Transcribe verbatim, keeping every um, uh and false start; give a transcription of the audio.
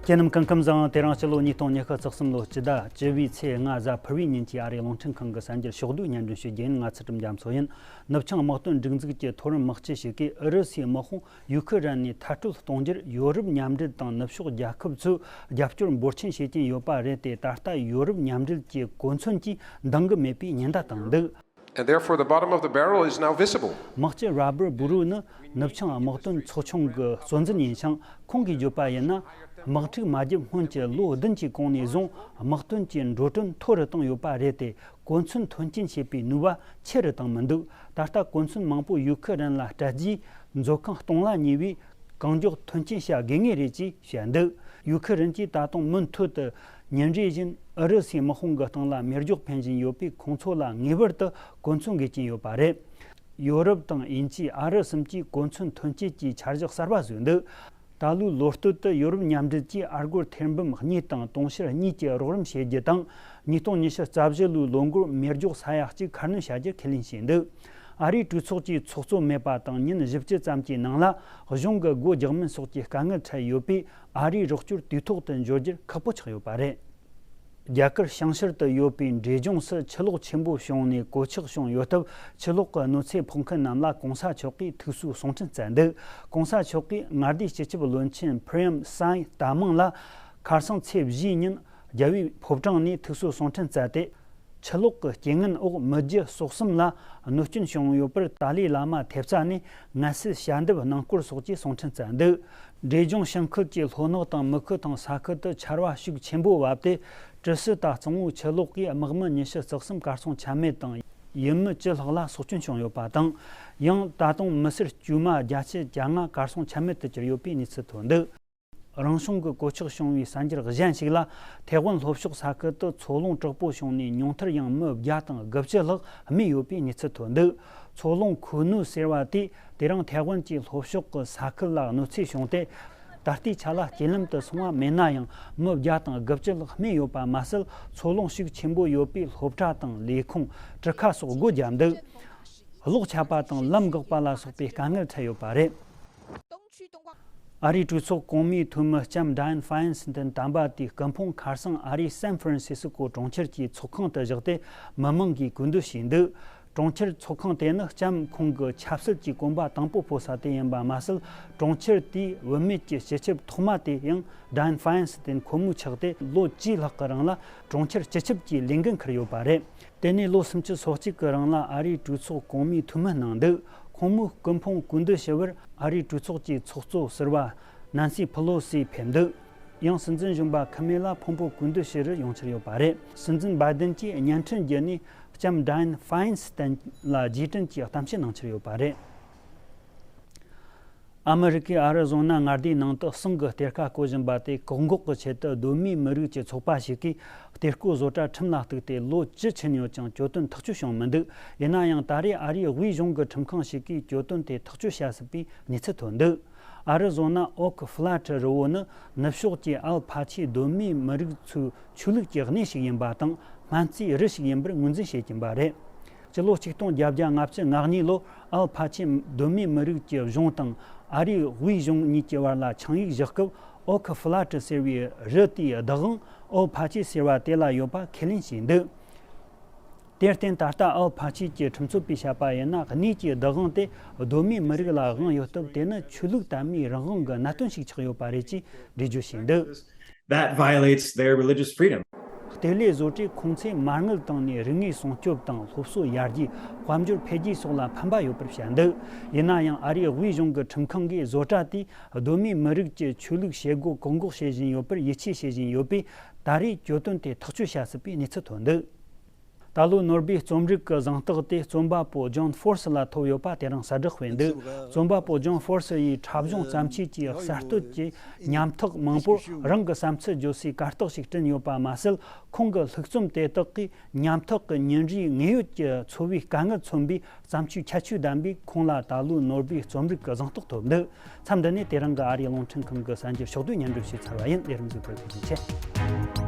ཁྱེད་རྣམས་སྐུ་ཁམས་བཟང་། དེ་རིང་སྤྱི་ལོ་ཉིས་སྟོང་ཉི་ཤུ་རྩ་གསུམ་ལོའི་སྤྱི་ཟླ་བཅུ་བའི་ཚེས་ལྔ་གཟའ་ཕུར་བུའི་ཉིན་གྱི་ཨ་རིའི་རླུང་འཕྲིན་ཁང་གི་གསར་འགྱུར་ཕྱོགས་བསྡུས་སྙན་སྒྲོན་ཞུ་རྒྱུ་ཡིན། ང་ཚུལ་ཁྲིམས་རྒྱ་མཚོ་ཡིན། ནུབ་བྱང་དམག་དོན་སྒྲིག་འཛུགས་ཀྱི་མཐོ་རིམ་དམག་སྤྱི་ཞིག་གིས་ཨུ་རུ་སུའི་དམག་དཔུང་ཡུ་ཁུ་རན་ནས་མཐར་སྐྲོད་གཏོང་རྒྱུར་ཡོ་རོབ་མཉམ་འབྲེལ་དང་ནུབ་ཕྱོགས་རྒྱལ་ཁབ་ཚོས་རྒྱབ་སྐྱོར་འབོར་ཆེན་བྱེད་ཀྱིན་ཡོད་པ་རེད་དེ། ད་ལྟ་ཡོ་རོབ་མཉམ་འབྲེལ་གྱི་གོ་མཚོན་གྱིས་འདང་གི་མེད་པའི་ཉེན་བརྡ་བཏང་འདུག། And therefore, the bottom of the barrel is now visible. དམག་སྤྱི་Robert Brull ནི་ནུབ་བྱང་དམག་དོན་ཚོགས་ཆུང་གི་གཙོ་འཛིན་ཡིན་ཞིང་། ཁོང་གིས་བརྗོད་པ་ཡིན་ན། དམག་འཁྲུག་མ་བརྒྱབ་སྔོན་གྱི་ལོ་བདུན་གྱི་གོང་ནས་བཟུང་དམག་དོན་གྱི་འགྲོ་གྲོན་མཐོ་རུ་བཏང་ཡོད་པ་རེད་དེ། གོ་མཚོན་མཐུན་རྐྱེན་བྱེད་པའི་ནུས་པ་ཆེ་རུ་བཏང་མི་འདུག། ད་ལྟ་གོ་མཚོན་མང་པོ་ཡུ་ཁུ་རན་ལ་སྤྲད་རྗེས། མཛོད་ཁང་སྟོང་ལ་ཉེ་བའི་གང་མགྱོགས་མཐུན་རྐྱེན་བྱ་དགོས་ངེས་རེད་ཅེས་བཤད་འདུག། ཡུ་ཁུ་རན་གྱིས་ད་དུང་མུ་མཐུད་དུ་ཉིན་རེ་བཞིན་ཨུ་རུ་སུའི་དམག་དཔུང་གི་སྟེང་ལ་མེ་སྒྱོགས་འཕེན་བཞིན་ཡོད་པས། ཁོང་ཚོ་ལ་ངེས་པར་དུ་གོ་མཚོན་དགོས་ཀྱིན་ཡོད་པ་རེད། ཡོ་རོབ་དང་དབྱིན་ཇི། ཨ་རི་གསུམ་གྱིས་གོ་མཚོན་ཐོན་སྐྱེད་ཀྱི་འཆར་གཞི་གསར་པ་བཟོས་འདུག། ད་ལོའི་ལོ་སྟོད་དུ་ཡོ་རོབ་མཉམ་འབྲེལ་གྱིས་ཨ་སྒོར་ཐེར་འབུམ་གཉིས་དང་དུང་ཕྱུར་གཉིས་ཀྱི་རོགས་རམ་བྱེད་རྒྱུ་དང་། ཉིས་སྟོང་ཉི་ཤུ་རྩ་བཞི་ལོའི་ལོ་འགོར་མེ་སྒྱོགས་ས་ཡ་གཅིག་ཁ་སྣོན་བྱ་རྒྱུ་ཁས་ལེན་བྱས་འདུག། ཨ་རིའི་གྲོས་ཚོགས་ཀྱི་ཚོགས་གཙོ་མེད་པ་དང་ཉིན་བཞི་བཅུ་ཙམ་གྱི་ནང་ལ་གཞུང་གི་སྒོ་རྒྱག་མིན་སོགས་ཀྱི་དཀའ་ངལ་འཕྲད་ཡོད་པས། ཨ་རིའི་རོགས་སྐྱོར་དུས་ཐོག་ཏུ་འབྱོར་རྒྱུར་ཁག་པོ་ཆགས་ཡོད་པ་རེད། རྒྱ་གར་བྱང་ཤར་དུ་ཡོད་པའི་འབྲས་ལྗོངས་སུ་ཆུ་ལོག་ཆེན་པོ་བྱུང་ནས་གོད་ཆག་བྱུང་ཡོད་སྟབས། ཆུ་ལོག་གི་གནོད་འཚེ་ཕོག་མཁན་རྣམས་ལ་གོང་ས་མཆོག་གིས་ཐུགས་གསོའི་གསུང་འཕྲིན་བསྩལ་འདུག། གོང་ས་མཆོག་གིས་མངའ་སྡེའི་སྤྱི་ཁྱབ་བློན་ཆེན་Prem Singh ལྟ་མང་ལ་ཁ་སང་ཚེས་བཞིའི་ཉིན་རྒྱལ་བའི་ཕོ་བྲང་ནས་ཐུགས་གསོའི་གསུང་འཕྲིན་བསྩལ་ཏེ། ཆུ་ལོག་གི་རྐྱེན་ངན་འོག་མི་རྒྱུ་སོ་གསུམ་ལ་གནོད་སྐྱོན་བྱུང་ཡོད་པར། ཏཱ་ལའི་བླ་མ་ཐེབས་རྩ་ནས་ངལ་གསོའི་ཞལ་འདེབས་གནང་སྐོར་སོགས་ཀྱི་གསུང་འཕྲིན་བསྩལ་འདུག། འབྲས་ལྗོངས་ཞིང་ཁུལ་གྱི་ལྷོ་ནག་དང་མུ་ཁུ་ཐང་ས་ཁུལ་དུ་ཆར་བ་ཤུགས་ཆེན་པོ་བབས་ཏེ། གྲུ་བཞི་དང་གཙང་བོའི་ཆུ་ལོག་གིས་དམག་མི་ཉི་ཤུ་རྩ་གསུམ་གར་སོང་ཆ་མེད་དང་། ཡུལ་མི་བཅུ་ལྷག་ལ་སྲོག་སྐྱོན་བྱུང་ཡོད་པ་དང་། ཡང་ད་དུང་མི་སེར་དཀྱུས་མ་བརྒྱད་ཅུ་གྱ་ལྔ་གར་སོང་ཆ་མེད་དུ་གྱུར་ཡོད་པའི་གནས་ཚུལ་ཐོན་འདུག། རང་བྱུང་གི་གོད་ཆག་བྱུང་བའི་གསར་འགྱུར་གཞན་ཞིག་ལ། ཐའེ་ཝན་ལྷོ་ཕྱོགས་ས་ཁུལ་དུ་མཚོ་རླུང་དྲག་པོ་བྱུང་ནས་ཉུང་མཐར་ཡང་མི་བརྒྱ་དང་དགུ་བཅུ་ལྷག་རྨས་ཡོད་པའི་གནས་ཚུལ་ཐོན་འདུག། མཚོ་རླུང་ཁུ་ནུ་ཟེར་བ་དེས་དེ་རིང་ཐའེ་ཝན་གྱི་ལྷོ་ཕྱོགས་ཀྱི་ས་ཁུལ་ལ་གནོད་འཚེ་བྱུང་སྟེ། ད་ལྟའི་ཆ་ལ་རྐྱེན་ལམ་དུ་སོང་བ་མེད་ན་ཡང་། མི་བརྒྱ་དང་དགུ་བཅུ་ལྷག་རྨས་ཡོད་པ་མ་ཟད། མཚོ་རླུང་ཤུགས་ཆེན་པོ་ཡོད་པས་སློབ་གྲྭ་དང་ལས་ཁུངས། གྲུ་ཁ་སོགས་སྒོ་བརྒྱབ་འདུག། གློག་ཆད་པ་དང་ལམ་འགག་པ་ལ་སོགས་པའི་དཀའ་ངལ་འཕྲད་ཡོད་པ་རེད། ཨ་རིའི་གྲོས་ཚོགས་གོང་མའི་འཐུས་མི་ལྕམ་Dianne Feinstein དམ་པ་དེའི་སྐུ་ཕུང་ཁ་སང་ཨ་རིའི་སན་ཧྥ་རན་སི་སི་ཀོ་གྲོང་ཁྱེར་གྱི་ཚོགས་ཁང་དུ་བཞག་སྟེ། མི་མང་གིས་གུས་འདུད་བྱས་འདུག། གྲོང་ཁྱེར་ཚོགས་ཁང་དེ་ནི་ལྕམ་ཁོང་གི་ཆབ་སྲིད་ཀྱི་གོམ་པ་དང་པོ་སྤོ་ས་དེ་ཡིན་པ་མ་ཟད། གྲོང་ཁྱེར་དེའི་བུད་མེད་ཀྱི་སྤྱི་ཁྱབ་ཐོག་མ་དེ་ཡང་Dianne Feinstein ཁོ་མོས་ཆགས་ཏེ། ལོ་བཅུའི་ལྷག་གི་རིང་ལ་གྲོང་ཁྱེར་སྤྱི་ཁྱབ་ཀྱི་ལས་འགན་འཁུར་ཡོད་པ་རེད། དེ་ནས་ལོ་སུམ་ཅུ་སོ་གཅིག་གི་རིང་ལ་ཨ་རིའི་གྲོས་ཚོགས་གོང་མའི་འཐུས་མི་གནང་འདུག། ཁོང་མོའི་སྐུ་ཕུང་གུས་འདུད་ཞུ་བར་ཨ་རིའི་གྲོས་ཚོགས་ཀྱི་ཚོགས་གཙོ་ཟུར་པ་ནན་སི་ཕེ་ལོ་སི་ཕེབས་འདུག། ཡང་སྲིད་འཛིན་གཞོན་པ་ཁི་མེ་ལ་ཕུང་པོ་གུས་འདུད་ཞུ་རུ་ཡོང་འཆར་ཡོད་པ་རེད། སྲིད་འཛིན་བྷའི་ཏིན་གྱིས་བརྙན་འཕྲིན་བརྒྱུད་ནས་ལྕམ་Dianne Feinstein ལ་རྗེས་དྲན་གྱི་གཏམ་བཤད་གནང་འཆར་ཡོད་པ་རེད། ཨ་མི་རི་ཀའི་ཨ་རི་ཟོ་ན་མངའ་སྡེའི་ནང་དུ་ཟངས་ཀྱི་གཏེར་ཁ་བརྐོ་བཞིན་པ་དེ་བཀག་འགོག་གི་ཆེད་དུ་གདོད་མའི་མི་རིགས་ཀྱི་ཚོགས་པ་ཞིག་གིས་གཏེར་རྐོ་བཟོ་གྲྭ་ཁྲིམས་ལ་གཏུགས་ཏེ་ལོ་བཅུ་ཕྱིན་ཡོད་ཀྱང་གྱོད་དོན་ཐག་གཅོད་བྱུང་མི་འདུག། ཡིན་ན་ཡང་ད་རེས་ཨ་རིའི་དབུས་གཞུང་གི་ཁྲིམས་ཁང་ཞིག་གིས་གྱོད་དོན་དེ་ཐག་གཅོད་བྱ་སྲིད་པའི་གནས་ཚུལ་ཐོན་འདུག། ཨ་རི་ཟོ་ན་ཨོ་ཁི་ཧྥུ་ལ་ཏྲི་རི་བོ་ནི་ནུབ་ཕྱོགས་ཀྱི་ཨལ་ཕ་ཆའི་གདོད་མའི་མི་རིགས་ཚོའི་ཆོས་ལུགས་ཀྱི་གནས་ཤིག་ཡིན་པ་དང་། སྨན་རྩིས་རུ་ཞིག་ཡིན་པར་ངོས་འཛིན་བྱེད་ཀྱིན་པ་རེད། སྤྱི་ལོ་ཆིག་སྟོང་བརྒྱད་བརྒྱ་ལྔ་བཅུ་ང་གཉིས་ལོར་ཨལ་ཕ་ཆའི་གདོད་མའི་མི་རིགས་ཀྱི་གཞུང་དང་ཨ་རིའི་དབུས་གཞུང་གཉིས་ཀྱི་བར་ལ་ཆིངས་ཡིག་བཞག་སྐབས། ཨོ་ཁི་ཧྥུ་ལ་ཏྲི་ཟེར་བའི་རུ་དེའི་བདག་དབང་ཨལ་ཕ་ཆི་ཟེར་བ་དེ་ལ་ཡོད་པ་ཁས་ལེན་བྱས་འདུག། དེར་བརྟེན། ད་ལྟ་ཨལ་ཕ་ཆི་གྱི་ཁྲིམས་རྩོད་པས་བཤད་པ་ཡིན་ན། གནས་ཀྱི་བདག་དབང་དེ་གདོད་མའི་མི་རིགས་ལ་དབང་ཡོད་སྟབས། དེ་ནི་ཆོས་ལུགས་དད་མོས་རང་དབང་གི་གནད་དོན་ཞིག་ཆགས་ཡོད་པ་རེད་ཅེས་འགྲེལ་བརྗོད་བྱས་འདུག། That violates their religious freedom. གཏེར་ལས་བཟོ་གྲྭས་ཁོང་ཚོའི་མ་དངུལ་བཏང་ནས་རིག་གནས་སྲུང་སྐྱོབ་དང་། སློབ་གསོ་ཡར་རྒྱས། དཔལ་འབྱོར་འཕེལ་རྒྱས་སོགས་ལ་ཕན་པ་ཡོད་པར་བཤད་འདུག། ཡིན་ན་ཡང་ཨ་རིའི་དབུས་གཞུང་གི་ཁྲིམས་ཁང་གིས་བཟོ་གྲྭ་དེས་གདོད་མའི་མི་རིགས་ཀྱི་ཆོས་ལུགས་བྱེད་སྒོ་བཀག་འགོག་བྱེད་བཞིན་ཡོད་པར་ཡིད་ཆེས་བྱེད་བཞིན་ཡོད་པས། ད་རེས་གྱོད་དོན་དེ་ཐག་གཅོད་བྱ་སྲིད་པའི་གནས་ཚུལ་ཐོན་འདུག། ད་ལོ་ནོ་སྦེལ་རྩོམ་རིག་གི་གཟེངས་རྟགས་དེ་རྩོམ་པ་པོ་ཇོན་ཧྥོར་སི་ལ་ཐོབ་ཡོད་པ་དེ་རིང་གསལ་བསྒྲགས་སྤེལ་འདུག། རྩོམ་པ་པོ་ཇོན་ཧྥོར་སི་ཡིས་འཁྲབ་གཞུང་བརྩམས་ཆོས་ཀྱི་གསར་གཏོད་ཀྱི་ཉམ་ཐག་མང་པོར་རང་གི་བསམ་ཚུལ་བརྗོད་སའི་གར་སྟེགས་ཤིག་བསྐྲུན་ཡོད་པ་མ་ཟད། ཁོང་གི་ལྷུག་རྩོམ་དེ་དག་གིས་ཉམ་ཐག་གི་ཉིན་རེའི་དངོས་ཡོད་ཀྱི་འཚོ་བའི་དཀའ་ངལ་མཚོན་པའི་བརྩམས་ཆོས་ཁྱད་ཆོས་ལྡན་པས། ཁོང་ལ་ད་ལོའི་ནོ་སྦེལ་རྩོམ་རིག་གི་གཟེངས་རྟགས་ཐོབ་འདུག། མཚམས་འདི་ནས་དེ་རིང་གི་ཨ་རིའི་རླུང་འཕྲིན་ཁང་གི་གསར་འགྱུར་ཕྱོགས་བསྡུས་སྙན་སྒྲོན་ཞུས་ཚར་བ་ཡིན། ལས་རིམ་གཟིགས་པར་ཐུགས་རྗེ་ཆེ།